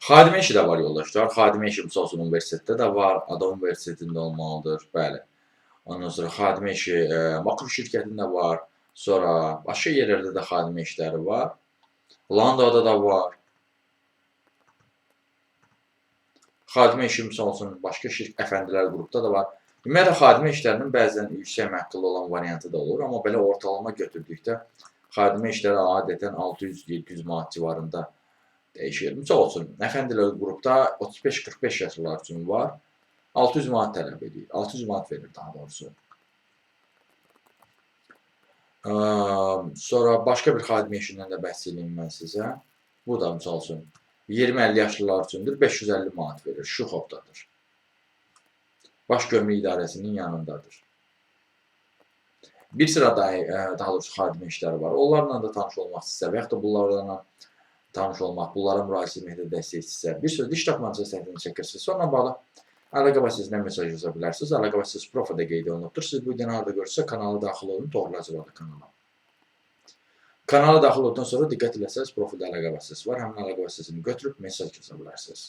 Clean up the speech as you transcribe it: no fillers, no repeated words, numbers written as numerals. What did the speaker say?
Xadimə işi də var yoldaşlar. Xadimə işi misal üçün universitetdə də var. Ada Universitetində olmalıdır. Bəli. Ondan sonra xadimə işi makro şirkətində var. Sonra başqa yerlərdə də xadimə işləri var. Landada da var. Xadimə işi misal üçün başqa şirk əfəndilər qrupda da var. Ümumiyyətlə xadimə işlərinin bəzən yüksək məqtəli olan variantı da olur, amma belə ortalama götürdükdə xadimə işləri adətən 600-700 manat civarında dəyişir. Misal üçün, əfəndilər qrupda 35-45 yaşlılar üçün var. 600 manat tələb edir. 600 manat verir daha doğrusu. Sonra başqa bir xadimə işindən də bəhs edeyim mən sizə. Bu da misal üçün 20-50 yaşlılar üçündür. 550 manat verir. Şuxovdadır. Baş Gömrük İdarəsinin yanındadır. Bir sıra daha doğrusu xadimə işləri var. Onlarla da tanış olmaq istəyirsə və yaxud da bunlarla tanış olmaq, bunlara müraciət etməkdə dəstək istəyirsə, bir sözlə iş tapmanıza çətinlik çəkirsiniz. Onunla bağlı əlaqə vasitəsindən mesaj yaza bilərsiniz. Əlaqə vasitəsi profildə qeyd olunubdur. Siz bu videonu harada görürsə kanala daxil olun, doğrulayıcı kanala. Kanala daxil olduqdan sonra diqqət eləsəniz profildə əlaqə vasitəsi var. Həmin əlaqə vasitəsini götürüb mesaj yaza bilərsiniz.